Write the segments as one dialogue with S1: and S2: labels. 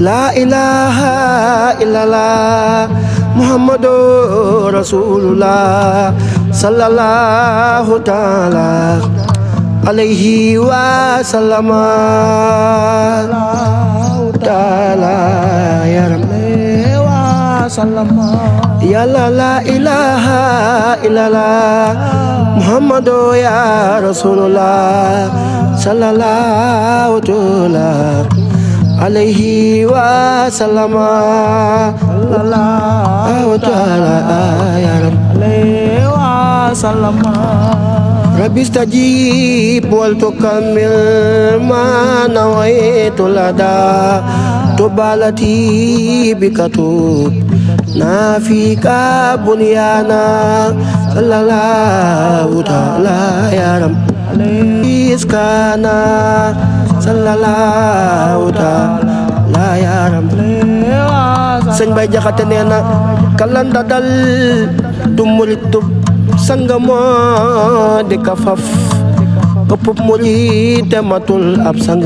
S1: La ilaha illallah Muhammadur Rasulullah sallallahu ta'ala alaihi wa sallama ta'ala ya rabbi wa sallama ya la ilaha illallah Muhammadu ya Rasulullah sallallahu ta'ala alaihi wa sallama sallallahu ta'ala ya rabbi wa sallama rabbi istajib wal tukammil ma nawaitu lada tubalati bikatub nafika bunyana sallallahu ta'ala ya rabbi iskana sallallahu ta'ala ya rabbi sëñ Bay Jaxate nee na kalanda dal du murit du sanga moo di ka faf ëpp murit te matul ab sang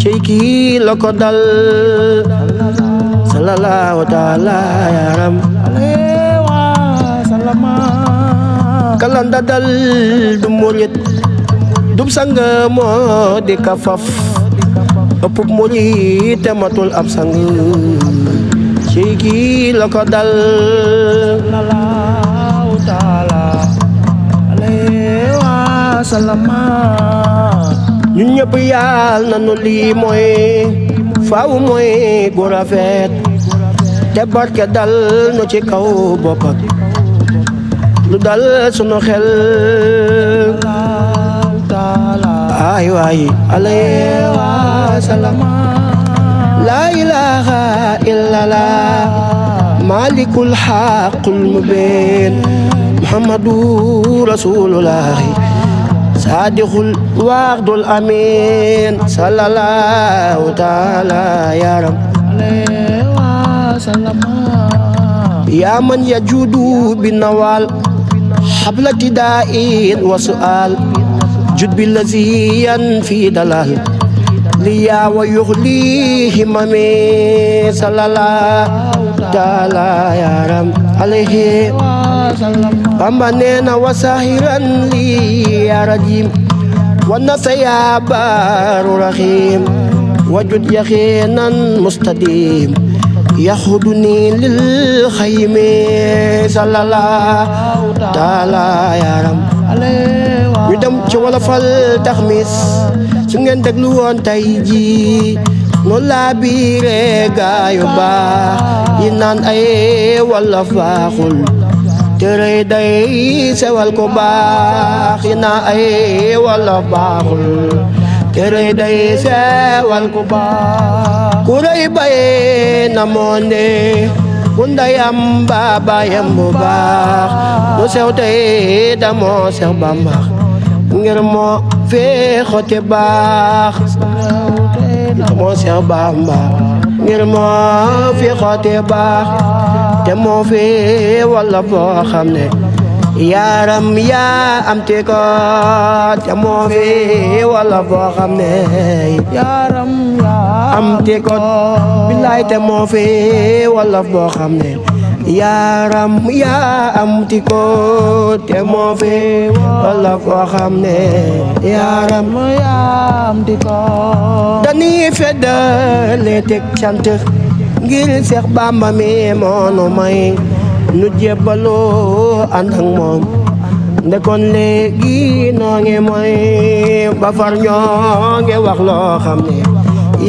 S1: cey kii la ko dal sallallahu ta'ala ya rabbi kalanda dal du murit dum sang moo di ka faf ëpp murit te matul ab sang ci gi la ko dal sallallahu ta'ala alayhi wa sallama ñun ñëpp yàlla nanu lii mooy faaw mooy gu rafet te barke dal nu ci kaw boppam lu dal sunu xel ay waay alayhi wa sallama la ilaha illallah malikul haqqul mubin muhammadu rasulullah sadiqul wa'dul amin sallallahu ta'ala ya rab alayhi wa sallama ya man yajudu bin nawal hablati da'in wa su'al jud billazi yanfi dalal liya wa yughli himami sallallahu ta'ala ya ram alayhi Bamba neena wa sahiran li ya rajim wa nasaya baru rahim wajud yaqinan mustadim yakhuduni lil khaymi sallallahu ta'ala ya ram ñu dem ci wala fal taxmis su ngeen déglu woon tey ji noonu laa biire gaayu baax yi naan ay wala baaxul tere day sewal ko baax yi naan ay wala baaxul tere day sewal ko baax ku rëy baye na monde ku ndayam babayam bu baax lu sew tey damoo sew bambax ngir moo fee xote baax moo sew bambax ngir moo fee xote baax te moo fee walla boo xam ne yaaram yaa am te ko te moo fee walla boo xam ne yaaram yaa am te ko billaay te moo fee walla boo xam ne yaaram yaa am ti ko te moo fee walla boo xam ne yaaram yaa am ti ko dañuy feddale teg cant ngir Seex Bamba mi moonu may nu jébbaloo ànd ak moom ndekoon léegi noo ngi mooy ba far ñoo ngi wax loo xam ne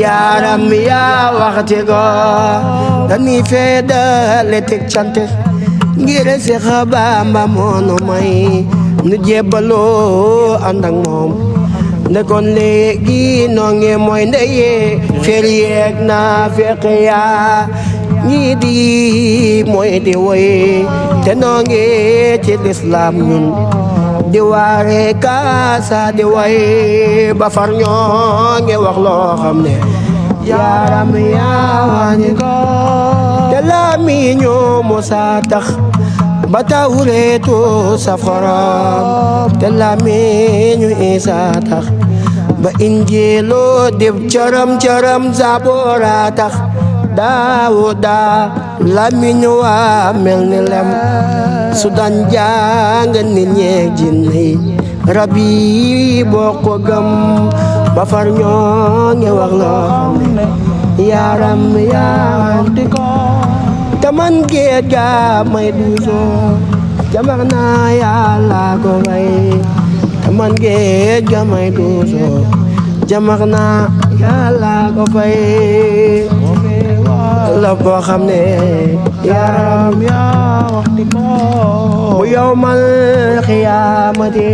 S1: yaaram yaa waxati ko dañuy feddale teg cant ngir Seex Bamba moonu may nu jébbaloo ànd ak moom ndekoon léegi noo ngi mooy ndeye fer yeeg naa fekk yaa ñii di mooy di woy te noo ngi ci lislaam ñun di waare kaasa di way ba far ñoo ngi wax loo xam ne yaaram yaa wañi ko te laami ñoo musa tax ba tawreetu saf xorom te laami ñu isa tax ba injilu dib caram zabura tax Daawuda lamiñ wa mel ni lem su daan jàng nit ñeeg jinne yi rab yi boo ko gëm ba far ñoo ngi wax loo xam ne yaram di ko taman géej ga may duusoo jamax naa Yàlla ko way taman géej ga may duusoo jamax naa Yàlla ko fay la boo xam ne yaram wax di ko bu yawmal xiyaamati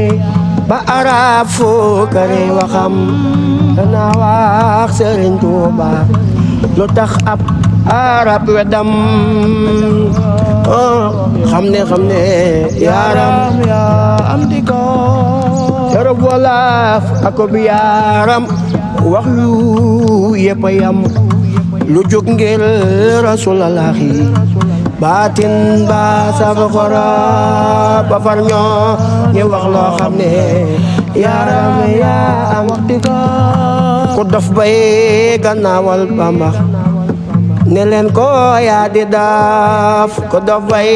S1: ba arab fuukare waxam dana wax Sëriñ Tuuba lu tax ab arab wedam xam ne yaram am di ko yarab walaaf ako bi yaram wax yu yëpp a yam lu jóg ngir Rasulullaahi baatin ba saf xora ba far ñoo ñu wax loo xam ne yaram am di ko ku dof bay gannaawal Bamba ne leen ko yaa di daaf ku dof bay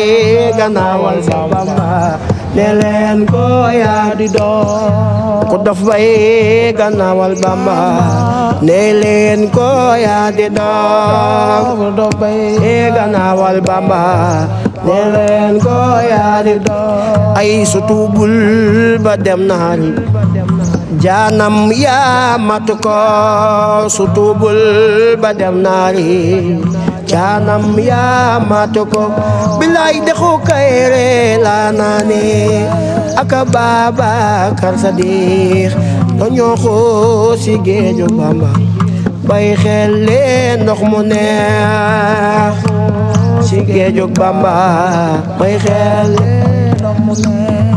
S1: gannaawal sa Bamba ne leen ko yaa di doof ku dof bay gannaawal Bamba ne leen ko yaa di doof ku dof bay gannaawal Bamba ne leen ko yaa di doof ay su tuubul ba dem naari jaanam yaa matu ko su tuubul ba dem naari jaanam yaa matu ko bilaay dexu kayre laa naane aka Babakar Sadiq dañoo ko si géeju Bamba bay xel leen ndox mu neex si géeju Bamba bay xel leen ndox mu neex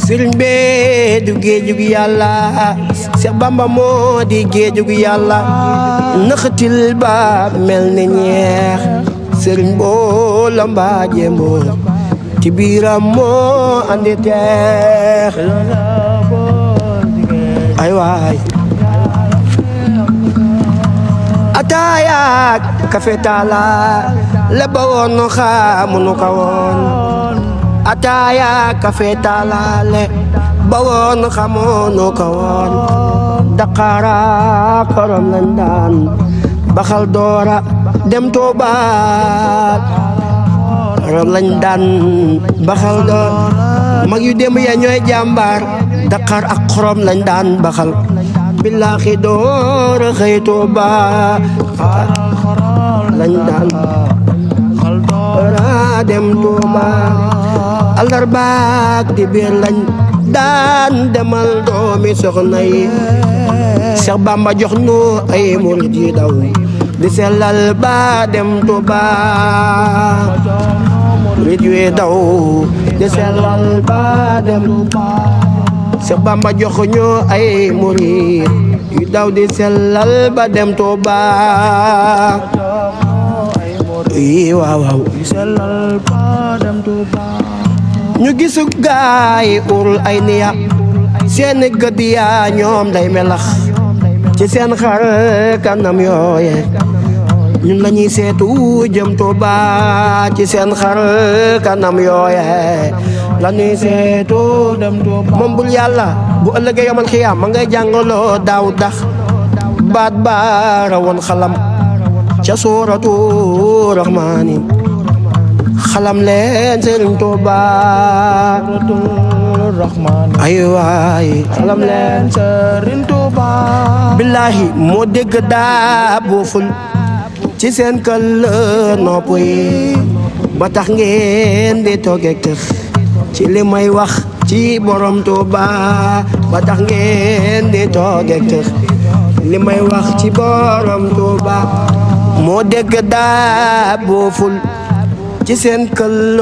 S1: sëriñ bee du géejug Yàlla Seex Bamba moo di géejug Yàlla naxatil ba mel ni ñeex sëriñ boo la mbaaje mboo ci biiram moo andi teex ay waay ataaya kafe taala la ba woon xamuñu ko woon ataaya kafe taalaale ba woon xamuñu ko woon Dakara korom lañ daan baxal doora dem Tuuba korom lañ daan baxal doora mag yu dem ya ñooy jàmbaar Dakar ak xorom lañ daan baxal billaahi doora xëy Tuuba lañ daan doora dem Tuuba alarbaak di biir lañ daan demal doomi soxna yi Seex Bamba jox nu ay murid yi daw di sellal ba dem Tuuba murid yi daw di sellal ba dem Tuuba Seex Bamba jox ñu ay murid yu daw di sellal ba dem Tuuba yi waaw waaw di sellal ba dem Tuuba ñu gisu gaay urul ay niya seen gëdd yaa ñoom day melax ci seen xar kanam yooye ñun la ñuy seetu jëm Tuuba ci seen xar kanam yooye la ñuy seetu dem Tuuba moom bul Yàlla bu ëllëgee yomal xiyaam ma ngay jàngaloo daaw dax baat baara woon xalam ca suuratu Rahmaani xalam leen Sëriñ Tuuba ay waay xalam leen Sëriñ Tuuba billaahi moo dégg daa booful ci seen këll nopp yi ba tax ngeen di toogeeg tëx ci li may wax ci borom Tuuba ba tax ngeen di toogeeg tëx li may wax ci borom Tuuba moo dégg daa booful ci seen këll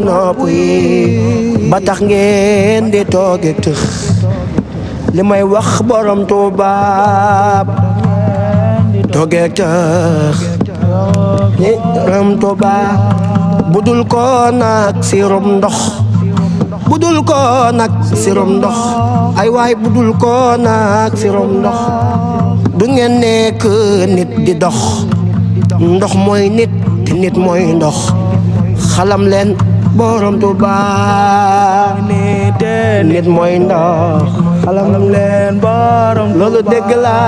S1: nopp yi ba tax ngeen di toogeeg tëx li may wax borom Tuuba toogeeg tëx ni borom Tuuba budul ko nag sirum ndox budul ko nag sirom ndox ay waay budul ko nag sirom ndox du ngeen nekk nit di dox ndox mooy nit te nit mooy ndox xalam leen borom Tuuba nit mooy ndox xalam leen borom loolu dégg la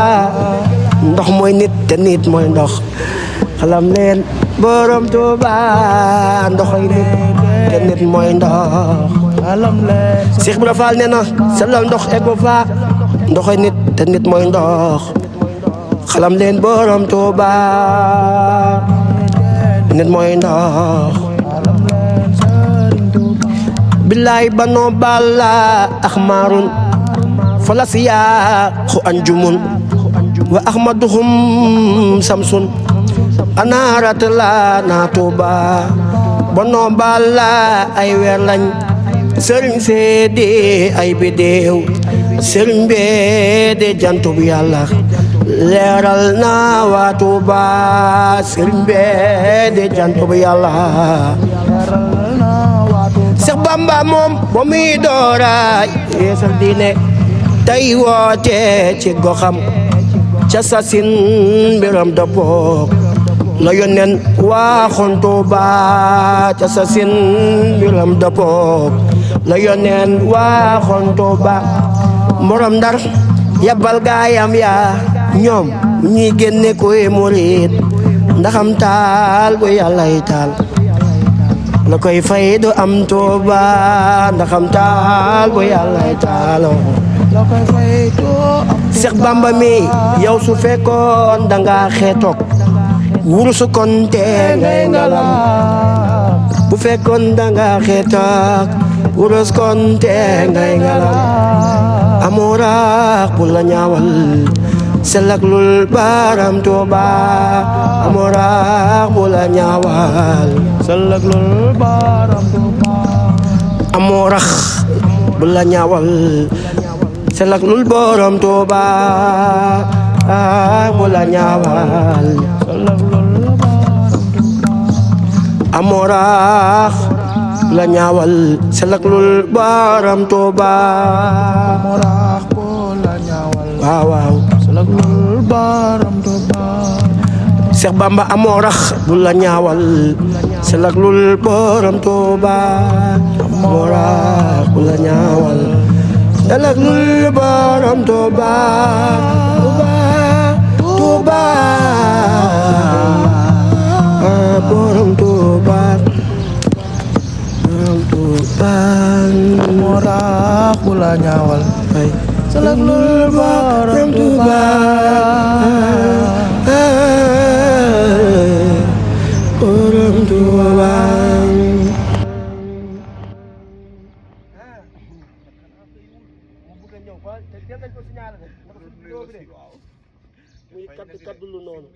S1: ndox mooy nit te nit mooy ndox xalam leen borom Tuuba ndoxoy nit te nit mooy ndox xalam leen Cheikh Ibra Fall nee na sellal ndox ego fa ndoxoy nit te nit mooy ndox xalam leen borom Tuuba nit mooy ndox billaay bano balla axmarun falasiya xu anjumun wa ahmaduhum samsun anarat la na Tuuba bano balla ay weer lañ sëriñ seede ay bidéew sëriñ beede jantub yàlla leeral na waa Tuuba sëriñ beede jantub yàlla Seex Bamba moom ba muy doora yeesal diine tey woote ci goxam ca sasin mbiram dëppook la yónneen waxoon Tuuba ca sasin mbiram dëppook la yónneen waxoon Tuuba morom Ndar yabal gaayam ya ñoom ñi génne koy murit ndaxam taal bu yàllay taal la koy fay du am Tuuba ndaxam taal bu yàllay taalo la koy fay du am Seex Bamba mi yow su fekkoon danga xeetoog wurusu kon te ngay ngalam bu fekkoon danga xeetoog wurus kon te ngay ngalam amooraax bu la ñaawal selak lul baram Tuuba amooraax bu la ñaawal selak lul baram Tuuba amooraax bu la ñaawal selak lul borom Tuuba bu la ñaawal selak lul amooraax la ñaawal selak lul borom Tuuba amooraax bu la ñaawal waaw waaw selak lul borom Tuuba Seex Bamba amooraax bu la ñaawal selak lul borom Tuuba amooraax bu la ñaawal selak lul borom Tuuba Tuuba borom Tuuba amooraax bu la ñaawal selak lul borom Tuuba borom Tuuba muy kaddu lu noonu